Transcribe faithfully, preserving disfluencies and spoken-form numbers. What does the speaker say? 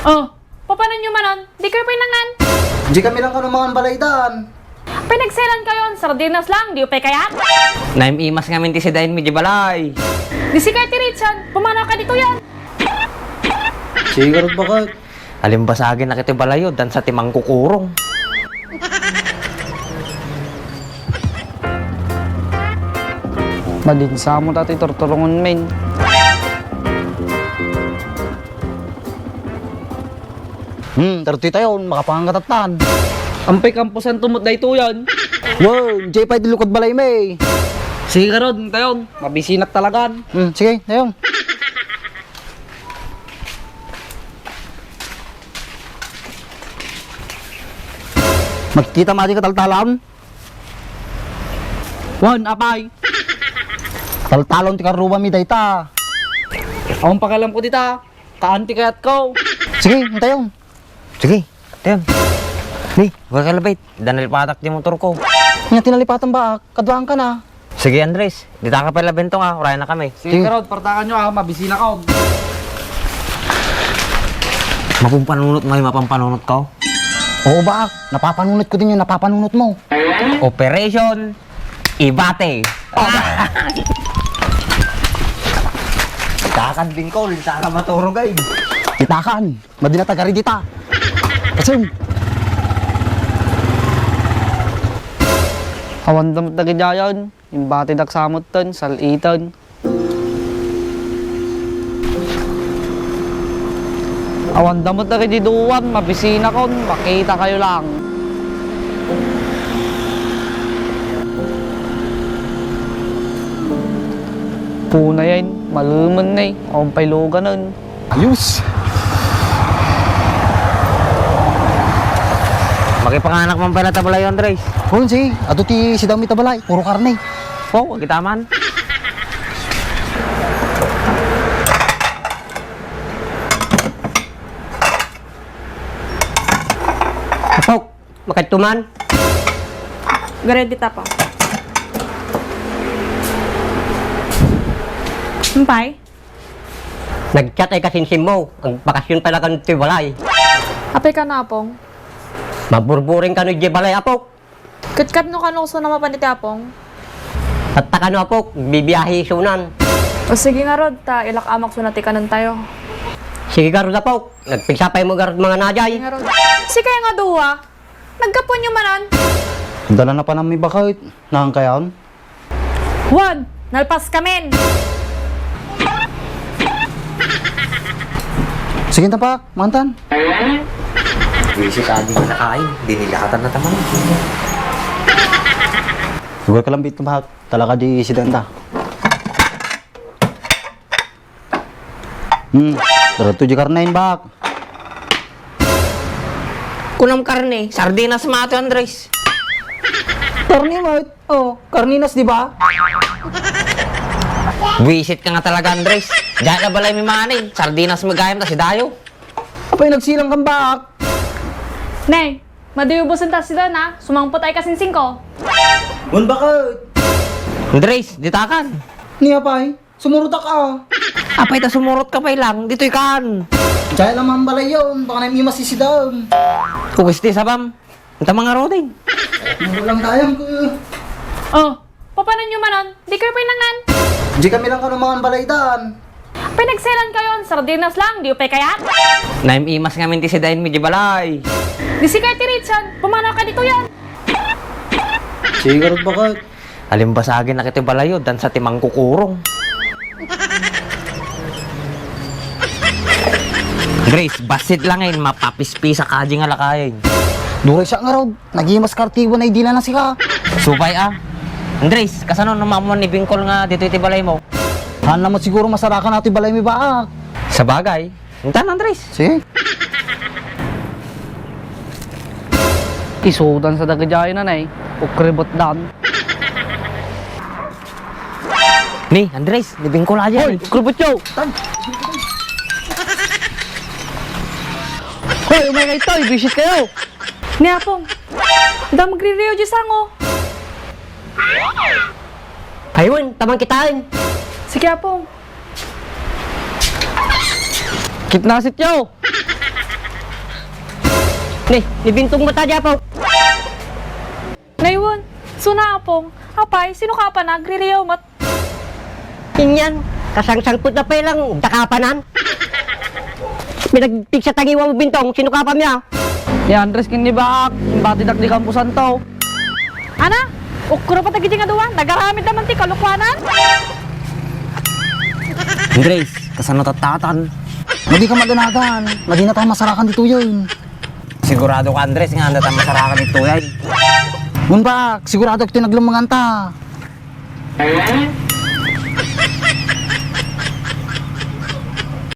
Oh, papanonyo manen? Dikay pay nangan. Di kami lang kano mangan balay dan. Pinagselan kayon, sardinas lang, diyo pay kayat? Naim-imas ngamin ti sidaenmi diay balay. Di sika ti Richard, pumanaw ka ditoyen. Sige, garud, baket. Alimbasagin na kiti balayo, dansa ti mangkukurong. Madinsa mo ta ti turturongen, men. Hmm, tartoy tayon, makapangan ka tattan. Ampay kampusan tumot daytoyen. Wow, jay pay di lukad balay mi. Sige garud, tayon. Mabisinak talagan. Hmm, sige, tayon. Magkita madi ka taltalam? Wen, apay. Taltalon ti karruba mi dayta. Awan pakialam ko dita. Kaan ti kayat ko. Sige, intayon. Sige, intayon. Ni, wala ka labit. Danalipatak di motor ko. Nya tinalipatan ba? Kaduaan ka na. Sige, Andres. Dita ka pala bentong ah. Urayan na kami. Sige, sige. Karod, partakan nyo ah. Mabisina ka. Mapampanunot mo, mapampanunot ko. Oo ba? Napapanunot ko din yung napapanunot mo. Operation Ibate. Itakan din ko, linta ka maturog ay. Itakan, madina tagari dita. Kasing. Awan damot dagiti ayan, imbatidak samutten, sal-iten. Awan damot dagiti duan, mabisinakon, makita kayo lang. Punayen, malumen ne, awan pay luganen. Ayos! Makipanganak man pala ta balay, Andres. Kun si, ato ti sidami ta balay, puro karne. Oh, kita man. Apok, makadto man. Gare dita pa. Ampay? Nag-chat ay kasinsin mo. Agbakasyon pala kano ti balay. Apay ka na, Apong? Maburburing kano di balay, Apok. Ket, ket no kano, so na mapan iti Apong? Tatta kano, Apok, bibiyahe isunan. O sige ngarud, ta ilak-amak so na ti kanen tayo. Sige ngarud, Apok. Nagpigsa pay mo ngarud mga najay. Sige ngarud. Sige nga dua. Naggapuenyo manen? Dala na panammi baket. Nangkayon? Wen, nalpas kamin. Sige, tapak, mantan. Wisit adi nga nakain, dinilatan na taman. Lugar ka lang bit, tapak. Talaga di sidanta. Hmm, diretso di karne, bak. Kunam karne, sardinas mato, Andres. Karne, mate. Oh, karninas, di ba? Buwisit ka nga talaga, Andres. Diay la balay mi manen, sardinas mi gayam ta si Dayo. Apay nagsilang kan baak? Ne, madiubusen ta sida na, sumangpot ay kasinsingko. Wen, baket? Andres, ditakan. Ni apay? Sumurot ka, ah. Apay ta sumurot ka pay lang, ditoy kan. Diay la man balay yon, baka na imas isidan. Kukis ti sabam. Anta mangaruding. Ano lang dayang ko. Oh, papanonyo manen? Di kayo pay nangan. Di kami lang kano mangan balay dan. Pinagselan kayon, sardinas lang, di pay kayat? Naim-imas ngamin ti sidain mi di balay. Di si Kay ti Richard, pumanaw ka ditoyen. Sige, garud baket. Alimbasagin na kiti balayo, dansa ti mangkukurong. Grace, bassit langin, mapapispisa ka di nga lakayen. Duray siya nga raw, nagimas kartibo na idila na sika. Supay a. Andres, kasano no maamuan ni Bingkol nga ditoy ti balay mo? Haan na mo siguro masarakan ato ti balay mi baak. Sabagay. Intan, Andres. Sige. Isudan sa dagiti ayan, nanay. Ukribot dan. Ni, Andres, ni Bingkol ayan. Hoy, ukribot yo! Tan. Hoy, umay kayo to, ibisit kayo! Ni Apong, da magririyo di sango. Ayun, tamang kitain. Sige, Apong. Kitnasit yo! Ne, ni Bintong met adi, Apo. Nay wen, suna, Apong. Apay, sino ka pa nagririyaw met? Inyan, kasangsangpet na pay lang, dakapanan. Pinagpigsa tangiwa mo, Bintong, sino ka pa niya? Ni Andres ken ni Baak, imbatidak di kampusanto. Ana, ukro pa dagiti nga dua, nagaramid naman ti kalokuanan. Andres, kasano tattatan? Madi ka madanagan, madi na tayo masarakan ditoyen. Sigurado ka, Andres, nga anda tayo masarakan ditoyen? Ngunbak, sigurado iti naglemmenganta.